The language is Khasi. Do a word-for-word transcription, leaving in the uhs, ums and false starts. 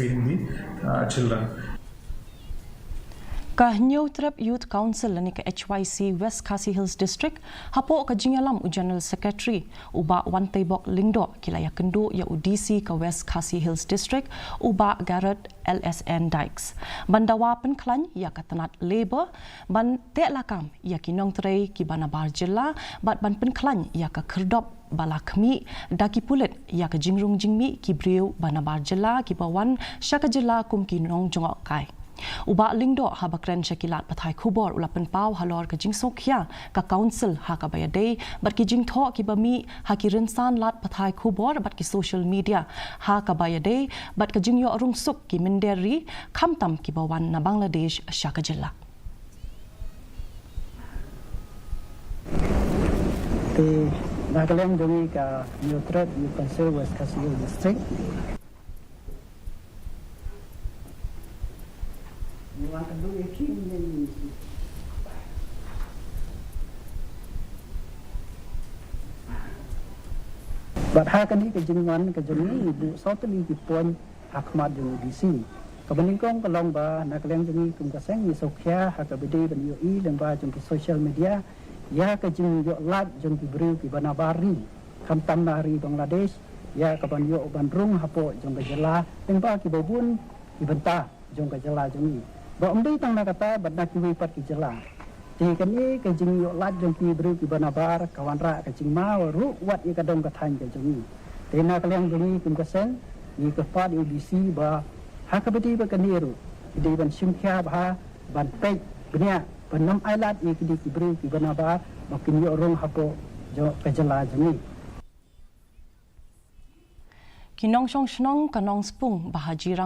in the uh, children. Ka Hynñiewtrep Youth Council lane ka H Y C West Khasi Hills District, hapoh ka jingïalam u General Secretary u Bah Wanteibok Lyngdoh, ki la ïakynduh ïa u D C ka West Khasi Hills District, u Bah Garrett L S N Dykes, ban dawa pynkhlaiñ ïa ka tnat Labour ban teh lakam ïa ki nongtrei kiba nabar jylla, bad ban pynkhlaiñ ïa ka khyrdop ba la khmih da ki pulit ïa ka jingrung jingmih ki briew ba nabar jylla kiba wan sha ka jylla kum ki nongjngohkai. U Bah Lyngdoh, haba kren sha ki lad pathai khubor, u la pynpaw halor ka jingsngewkhia ka Council ha kaba ïadei bad ki jingthoh kiba mih ha ki rynsan lad pathai khubor bad ki social media ha kaba ïadei bad ka jingïoh rung suk ki mynder ri, khamtam kiba wan na Bangladesh sha ka jylla. Te na ka liang jong ngi ka Hynñiewtrep Youth Council West Khasi Hills District, bad ha kane ka jingwan ka jong ngi, ngi buh saw tylli ki point ha khmat jong u D C. Kaba nyngkong ka long ba na ka liang jong ngi kum ka seng ngi sngewkhia ha kaba dei ban ïohi lyngba jong ki social media ïa ka jingïoh lait jong ki briew kiba nabar ri, khamtam na ri Bangladesh, ïa kaban ïoh ban rung hapoh jong ka jylla lyngba kiba bun ki bynta jong ka jylla jong ngi. Ba ym dei tang na kata, bad na kiwei pat ki jylla. Te kane ka jingïoh lait jong ki briew kiba nabar ka wanrah ka jingma ruh wat ïa ka dong ka thaiñ ka jong ngi. Te na ka liang jong ngi kum ka seng, ngi kyrpad ïa u D C ba ha kaba dei bad kane ruh, ki dei ban shim khia bha, ban peit bniah ban ym ailad ïa kine ki briew kiba nabar ba kin ïoh rung hapoh jong ka jylla jong ngi. Ki nongshong shnong ka Nongspung ba ha Jirang